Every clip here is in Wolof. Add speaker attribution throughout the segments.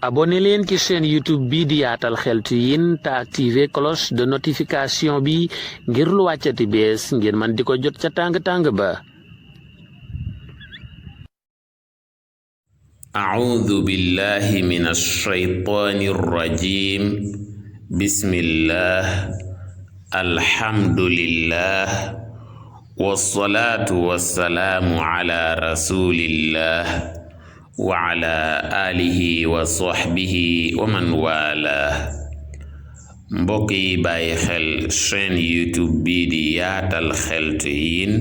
Speaker 1: abonné leen ci chaîne YouTube bi di Yaatal Xeltu Yin te activé cloche de notification bi ngir lu wàccati bees ngeen man di ko jot ca tàng-tàng ba.
Speaker 2: A'uudu billahi minash shaytaanir rajiim. Bismillah, alhamdulillah, wassalaatu wassalaamu ala rasulillah wa ala alihi wa sahbihi wa man wala. mbokk yi bàyyi xel chaîne YouTube bi di Yaatal Xeltu Yin,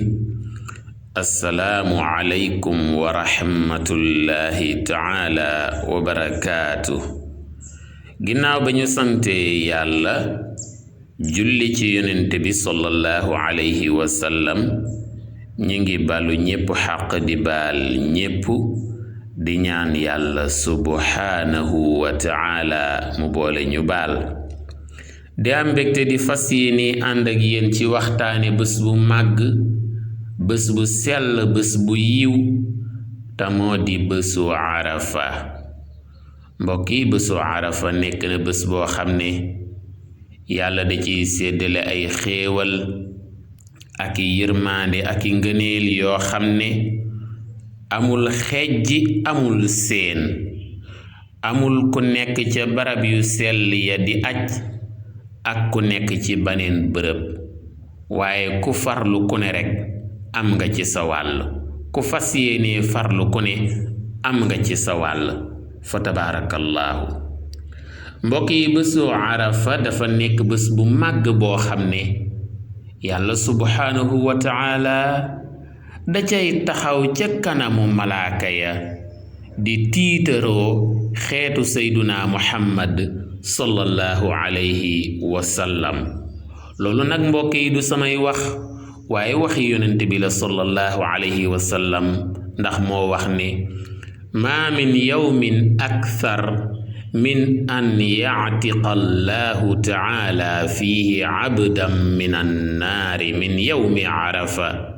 Speaker 2: assalaamu aleykum wa rahmatullahi taala wa barakaatu. ginnaaw ba ñu sante yàlla julli ci yonente bi sallallahu alayhi wa sallam, ñu ngi balu ñépp xaq di baal ñépp, di ñaan yàlla subhaanahu wa taala mu boole ñu baal. di am mbégte di fas yéene ànd ak yéen ci waxtaane bés bu màgg, bés bu sell, bés bu yiw, te moo di bésu Arafa. mbokk yi, bésu Arafa nekk na bés boo xam ne yàlla da ciy séddale ay xéewal ak yërmaande ak ngëneel yoo xam ne amul xejji amul seen. amul ku nekk ca barab yu sell ya di aj ak ku nekk ci baneen bërëb, waaye ku farlu ku ne rekk am nga ci sa wàll. ku fas yéenee farlu ku ne am nga ci sa wàll. fa tabaarakallaahu. mbokk yi, bésu Arafa dafa nekk bés bu màgg boo xam ne yàlla subhaanahu wa taala da cay taxaw ca kanamu malaaka ya di tiitaroo xeetu sayduna muhammad sallallahu alayhi wa sallam. loolu nag mbokk yi du samay wax, waaye waxi yonent bi la sallallahu alayhi wa sallam, ndax moo wax ne maa min yawmin akthar min an yactiqa allahu taala fihi cabdan min annaari min yawmi Arafa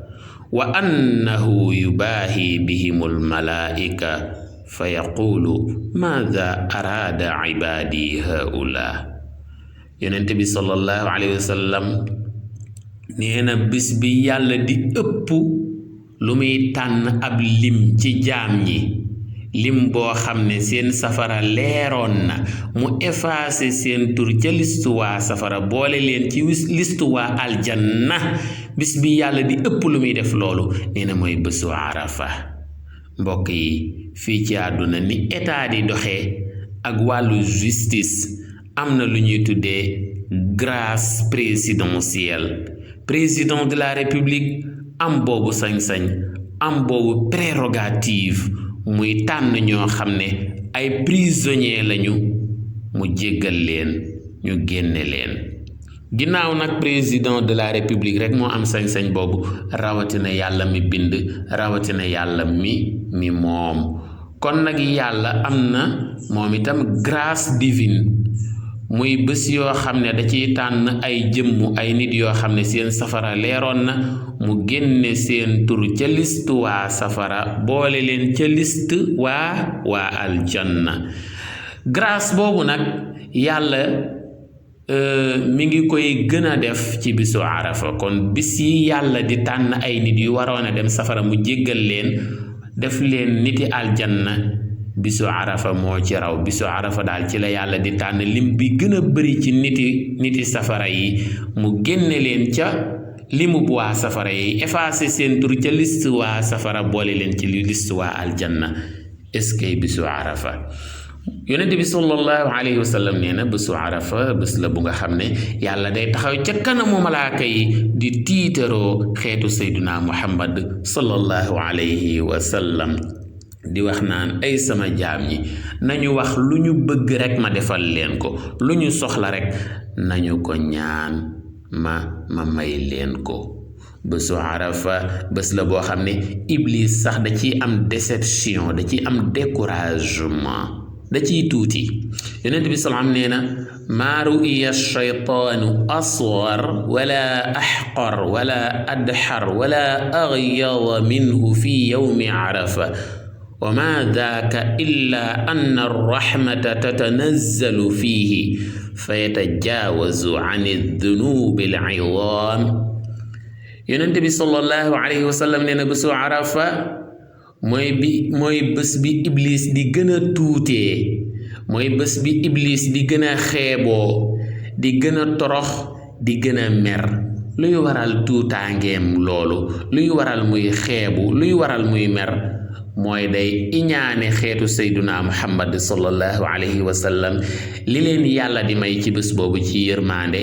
Speaker 2: wa annahu yubaahi bihim almalaa'ika fa yaquulu maada araada cibaadi haa'ulaa. yonent bi sallallahu alayhi wa sallam nee na bis bi yàlla di ëpp lu muy tànn ab lim ci jaam ñi, lim boo xam ne seen safara leeroon na, mu effacé seen tur ca listu waa safara boole leen ci listu waa aljanna. bis bi yàlla di ëpp lu muy def loolu nee na mooy bésu Arafa. mbokk yi, fii ci àdduna ni état di doxee ak wàllu justice, am na lu ñuy tuddee grâce présidentielle. président de la république am boobu sañ-sañ, am boobu prérogative, muy tànn ñoo xam ne ay prisonniers lañu, mu jéggal leen, ñu génne leen. ginnaaw nag président de la république rek moo am sañ-sañ boobu, rawatina yàlla mi bind, rawatina yàlla mi moom. kon nag yàlla am na moom itam grâce divine, muy bés yoo xam ne da ciy tànn ay jëmm, ay nit yoo xam ne seen safara leeroon na, mu génne seen tur ca liste waa safara boole leen ca liste waa aljanna. grâce boobu nag yàlla mi ngi koy gën a def ci bisu Arafa. kon bis yi yàlla di tànn ay nit yu waroon a dem safara mu jéggal leen, def leen niti aljanna, bisu Arafa moo ci raw. bisu Arafa daal ci la yàlla di tànn lim bi gën a bëri ci niti safara yi, mu génne leen ca limu bu waa safara yi, effacé seen tur ca liste waa safara boole leen ci liste waa aljanna. est-ce que bisu Arafa, yonent bi sallallahu alayhi wa sallam nee na bésu Arafa bés la bu nga xam ne yàlla day taxaw ca kanamu malaaka yi di tiitaroo xeetu sayduna muhammad sallallahu alayhi wa sallam, di wax naan ay sama jaam ñi nañu wax lu ñu bëgg rek ma defal leen ko, lu ñu soxla rek nañu ko ñaan ma may leen ko. bésu Arafa bés la boo xam ne iblis sax da ciy am déception, da ciy am découragement, da ciy tuuti. yonent bi salaam nee na maa ru'iya shaytaanu asghar wala ahqar wala adhar wala aghyada minhu fi yawmi Arafa wa ma daaka illa anna arrahmata tatanazzalu fiihi fa yatajaawazu an addunubi al-'idhaam. yonent bi sallallahu alayhi wa sallam nee na bésu arafa mooy bés bi iblis di gën a tuutee, mooy bés bi iblis di gën a xeeboo, di gën a torox, di gën a mer. luy waral tuutaangeem loolu, luy waral muy xeebu, luy waral muy mer, mooy day iñaane xeetu sayduna muhammad sallallahu alayhi wa sallam li leen yàlla di may ci bés boobu ci yërmande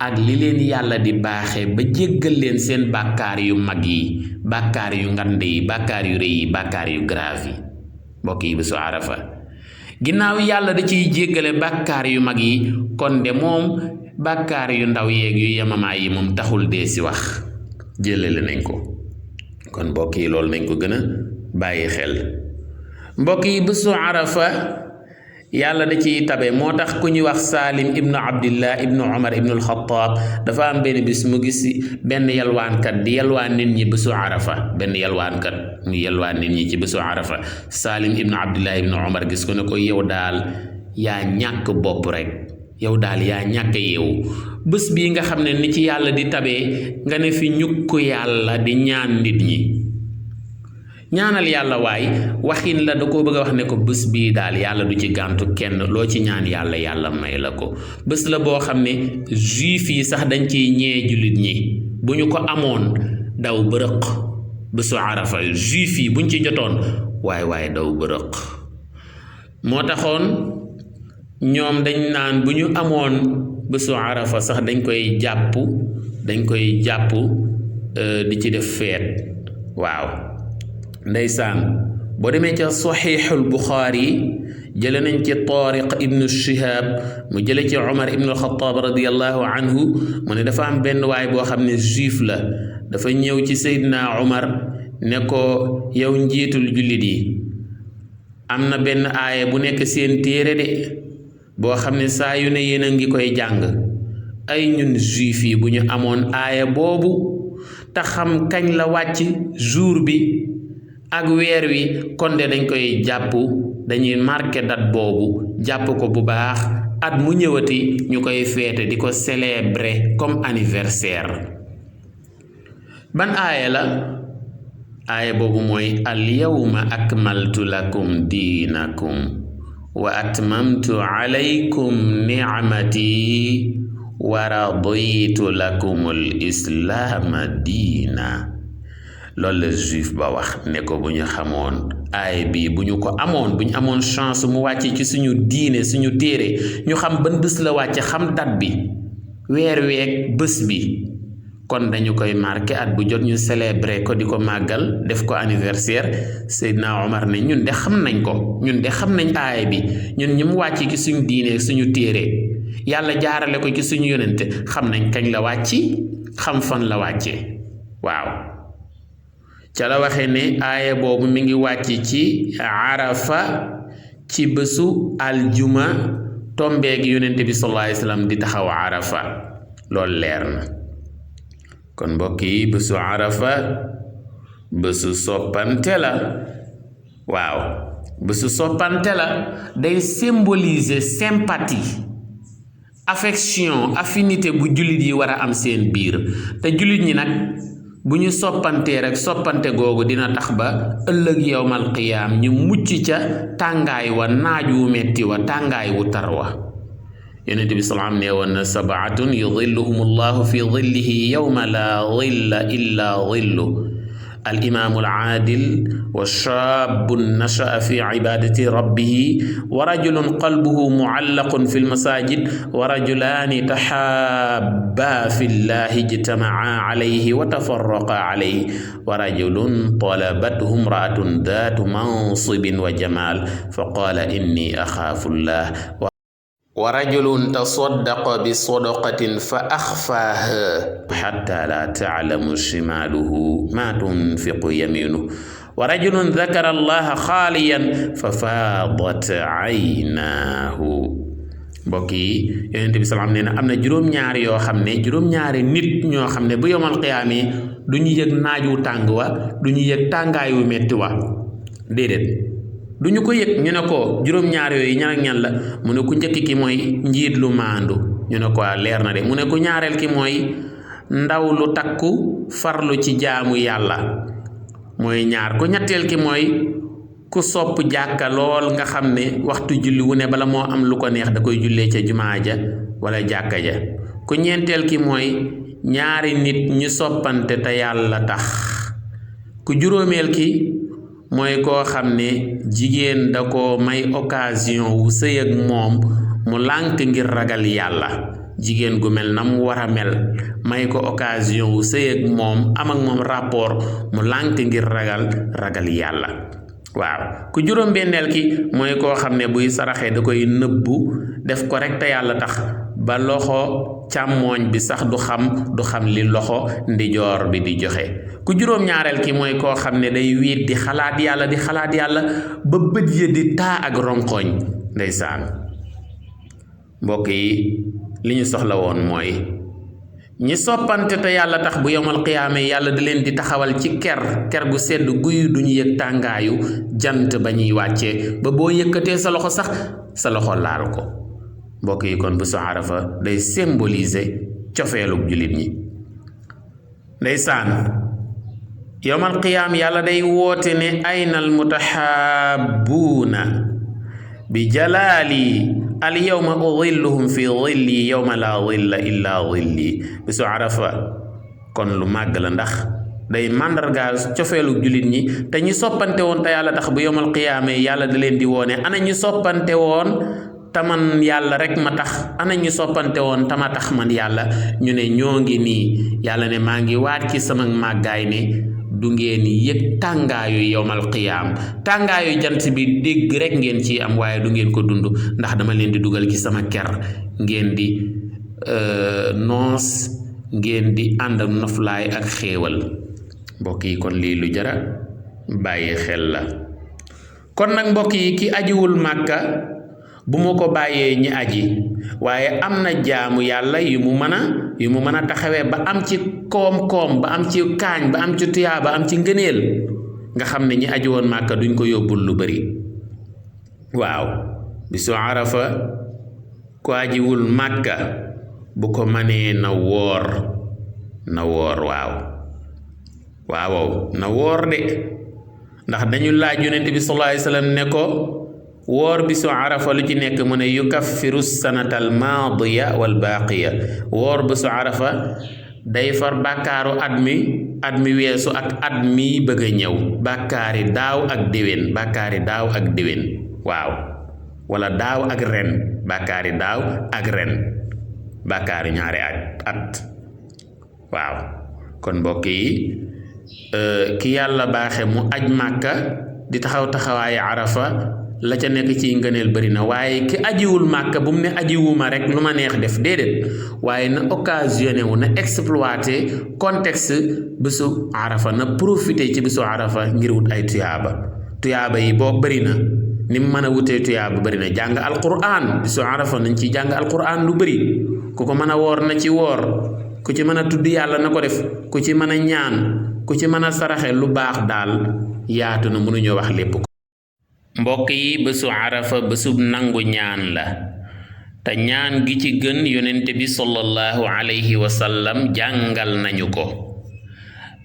Speaker 2: ak li leen yàlla di baaxe ba jéggal leen seen bàkkaar yu mag yi, bàkkaar yu ngand yi, bàkkaar yu rëy yi, bàkkaar yu grave yi. mbokk yi bésu arafa ginnaaw yàlla da ciy jéggale bàkkaar yu mag yi, kon de moom bàkkaar yu ndaw yeeg yu yemamaay yi moom taxul dee si wax, jëlale nañ ko. kon mbokk yi loolu nañ ko gën a bàyyi xel. mbokk yi bésu arafa yàlla da ciy tabe, moo tax ku ñuy wax Saalim ibnu Abdillah ibnu Umar ibnu al-Khattab dafa am benn bis mu gis benn yalwaankat di yalwaan nit ñi bésu arafa, benn yalwaankat mu yalwaan nit ñi ci bésu arafa. Saalim ibnu Abdillah ibnu Umar gis ko ne ko yow daal yaa ñàkk bopp rek, yow daal yaa ñàkk yeewu. bés bii nga xam ne ni ci yàlla di tabee nga ne fi ñukk yàlla di ñaan nit ñi. ñaanal yàlla waay waxin la, da koo bëgg a wax ne ko bés bii daal yàlla du ci gàntu kenn, loo ci ñaan yàlla yàlla may la ko. bés la boo xam ne juif yi sax dañ ciy ñee jullit ñi, bu ñu ko amoon daw bërëq. bésu arafa juif yi buñ ci jotoon waaye daw bërëq. moo taxoon ñoom dañ naan bu ñu amoon bésu arafa sax dañ koy jàpp di ci def feet. waaw ndeysaan boo demee ca saxiixul buxaari jële nañ ci taariq ibnu shihab mu jële ci umar ibnu alxataab radiallahu anhu mu ne dafa am benn waay boo xam ne juif la, dafa ñëw ci seydina umar ne ko yow njiitul jullit yi, am na benn aaya bu nekk seen téere de boo xam ne saa yu ne yéen a ngi koy jàng. ay ñun juif yi bu ñu amoon aaya boobu te xam kañ la wàcc jour bi ak weer wi, kon de dañ koy jàpp, dañuy marqué date boobu jàpp ko bu baax, at mu ñëwati ñu koy feete di ko célébrer comme anniversaire. ban aaya la? aaya boobu mooy al yawma akmaltu lakum diinakum wa atmamtu alaykum ni'mati wa raditu lakum al islaama diina. loolu la juif ba wax ne ko bu ñu xamoon aaya bi, bu ñu ko amoon, bu ñu amoon chance mu wàcce ci suñu diine, suñu téere, ñu xam ban bés la wàcce, xam date bi, weer week bés bi, kon dañu koy marqué at bu jot ñu célébrer ko, di ko màggal, def ko anniversaire. Seydina Omar ne ñun de xam nañ ko, ñun de xam nañ aaya bi, ñun ñu mu wàcce ci suñu diine, suñu téere, yàlla jaarale ko ci suñu yonente, xam nañ kañ la wàcci, xam fan la wàcce. waaw ca la waxee ne aaya boobu mi ngi wàcc ci arafa ci bésu aljuma tombeeg yonent bi sallallahu alayhi wasallam di taxaw arafa. loolu leer na. kon mbokk yi bésu arafa bésu soppante la. waaw bésu soppante la, day symboliser sympathie, affection, affinité bu jullit yi war a am seen biir. te jullit ñi nag bu ñu soppantee rek soppante googu dina tax ba ëllëg yowmal qiyaam ñu mucc ca tàngaay wa, naaj wu metti wa, tàngaay wu tar wa. yonent bi salaam nee woon na sabaatun yudilluhum allahu fi dillihi yowma la dilla illa dillu al-imaamu al-aadil wa shaabun nasha'a fi cibaadati rabbihi wa rajulun qalbuhu mucallaqun fi lmasaajid wa rajulaani taxaabbaa fi llaahi ijtamacaa calayhi wa tafarraqaa calayhi wa rajulun talabathu imra'atun daatu mansibin wa jamaal fa qaala inni axaafu llaah wa rajulun tasaddaqa bi sadaqatin fa axfaaha xatta laa taclamu shimaaluhu maa tunfiqu yamiinuhu wa rajulun dakara allaha xaaliyan fa faadat caynaahu. mbokk yi yonent bi salaam nee na am na juróom-ñaari yoo xam ne, juróom-ñaari nit ñoo xam ne bu yowmal qiyaama du ñu yëg naaj wu tàng wa, du ñu yëg tàngaay wu metti wa, déedéet duñu ko yëg. ñu ne ko juróom-ñaar yooyu ñan ak ñan la mu ne ku njëkk ki mooy njiit lu maandu. ñu ne ko leer na de. mu ne ku ñaareel ki mooy ndaw lu takku farlu ci jaamu yàlla mooy ñaar. ku ñetteel ki mooy ku sopp jàkka lool nga xam ne waxtu julli wu ne bala moo am lu ko neex da koy jullee ca jumaa ja wala jàkka ja. ku ñeenteel ki mooy ñaari nit ñu soppante te yàlla tax. ku juróomeel ki mooy koo xam ne jigéen da ko may occasion wu sëy ak moom mu lànk ngir ragal yàlla. jigéen gu mel na mu war a mel may ko occasion wu sëy ak moom am ak moom rapport mu lànk ngir ragal yàlla. waaw ku juróom-benneel ki mooy koo xam ne buy saraxee da koy nëbbu def ko rek te yàlla tax ba loxo càmmooñ bi sax du xam li loxo ndijoor bi di joxe. ku juróom-ñaareel ki mooy koo xam ne day wéet di xalaat yàlla ba bët ya di taa ak ronkoñ. ndeysaan mbokk yi li ñu soxla woon mooy ñi soppante te yàlla tax bu yowmal qiyaame yàlla da leen di taxawal ci ker gu sedd guy duñu yëg tàngaayu jant ba ñuy wàccee ba boo yëkkatee sa loxo sax sa loxo laal ko. mbokk yi kon bésu Arafa day symboliser cofeelug jullit ñi. ndeysaan yowmal qiyaam yàlla day woote ne aynal mutahabbuuna bi jalaali al yawma udilluhum fi dilli yawma la dilla illa dilli. bisu Arafa kon lu màgg la ndax day màndargaal cofeelu jullit ñi te ñi soppante woon te yàlla tax bu yawmal qiyaame yàlla da leen di woone ana ñu soppante woon taman yàlla rek ma tax ana ñu soppante woon tama tax man yàlla. ñu ne ñoo ngi nii. yàlla ne maa ngi waat ci sama màggaay ne du ngeen yëg tàngaayu yowmal qiyaam. tàngaayu jant bi dégg rek ngeen ci am waaye du ngeen ko dund ndax dama leen di dugal ci sama ker ngeen di noos ngeen di ànd ak noflaay ak xéewal. mbokk yi kon lii lu jara bàyyi xel la. kon nag mbokk yi ki ajiwul màkka bu ma ko bàyyee ñi aji waaye am na jaamu yàlla yu mu mën a taxawee ba am ci koom-koom ba am ci kaañ ba am ci tuyaa ba am ci ngëneel nga xam ne ñi aji woon màkka duñ ko yóbbul lu bari. waaw bisu Arafa ku ajiwul màkka bu ko mënee na woor waaw na woor de ndax dañu laaj yonent bi sallallahu alayhi wasallam ne ko woor bisu Arafa lu ci nekk mu ne yukaffiru sanata al maadiya wal baaqiya. woor bisu Arafa day far bàkkaaru at mi weesu ak at mi bëgg a ñëw. bàkkaari daaw ak déwén waaw wala daaw ak ren. bàkkaari daaw ak ren bàkkaari ñaari at waaw. kon mbokk yi ki yàlla baaxe mu aj màkka di taxawaaye Arafa la ca nekk ci ngëneel bari na waaye ki ajiwul màkka bu mu ne ajiwuma rek lu ma neex def déedéet waaye na occasionné wu na exploité contexte bésu Arafa na profité ci bésu Arafa ngir wut ay tuyaaba yi boo bari na ni mu mën a wutee tuyaaba bari na. jàng alquran bésu Arafa nañ ci jàng alquran lu bari ku ko mën a woor na ci woor ku ci mën a tudd yàlla na ko def ku ci mën a ñaan ku ci mën a saraxe lu baax daal yaatu na mënuñoo wax lépp. mbokk yi bésu Arafa bésub nangu ñaan la te ñaan gi ci gën yonent bi sallallahu alayhi wa sallam jàngal nañu ko.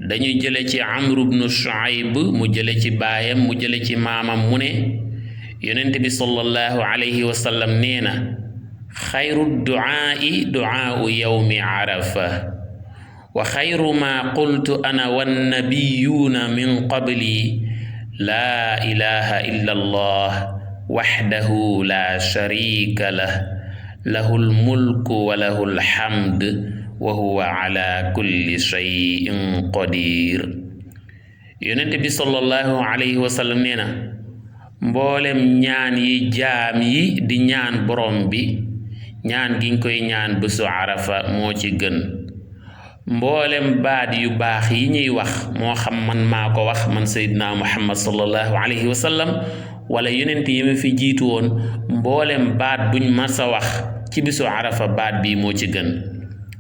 Speaker 2: dañu jële ci Amru bnu Shuayb mu jële ci baayam mu jële ci maamam mu ne yonent bi sallallahu alayhi wa sallam nee na xayru duaai duaau yawmi Arafa wa xayru ma qultu ana wannabiyuuna min qabli laa ilaha illa allah waxdahu la sharika lah lahul mulku wa lahul hamd wa huwa ala kulli shay'in qadir. yonent bi sallallahu alayhi wa sallam nee na mboolem ñaan yi jaam yi di ñaan borom bi ñaan giñ koy ñaan bésu Arafa moo ci gën. mboolem baat yu baax yi ñuy wax moo xam man maa ko wax man Seydina Muhammad sallallahu alayhi wa sallam wala yonent yi ma fi jiitu woon mboolem baat buñ mas a wax ci bisu Arafa baat bi moo ci gën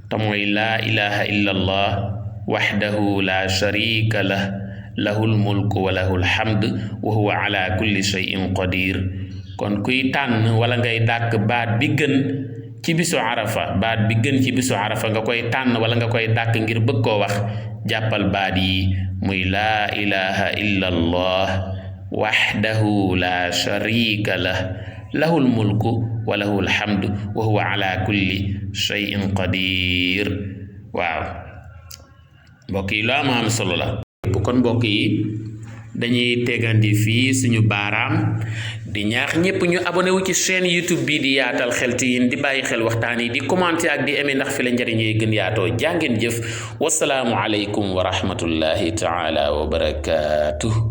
Speaker 2: te mooy laa ilaha illa allah waxdahu la sharika lah lahul mulku wa lahul hamd wa huwa ala kulli shay'in qadir kon kuy tànn wala ngay dàkk baat bi gën ci bisu arafa baat bi gën ci bisu arafa nga koy tànn wala nga koy dàkk ngir bëgg koo wax jàppal baat yi muy laa ilaha illa allah wahdahu la sharika lah lahul mulku wa lahul hamdu wa huwa ala kulli shay'in qadir waaw mbokk yi lu am solo la kon mbokk yi dañuy tegandi fii suñu baaraam di ñaax ñëpp ñu abonné wu ci chaîne YouTube bi di Yaatal Xeltu Yin di bàyyi xel waxtaan yi di commenter ak di aimer ndax fi la njariñ yi gën yaatoo jàngeen jëf wasalaamu aleykum wa rahmatullahi taala wa barakaatuh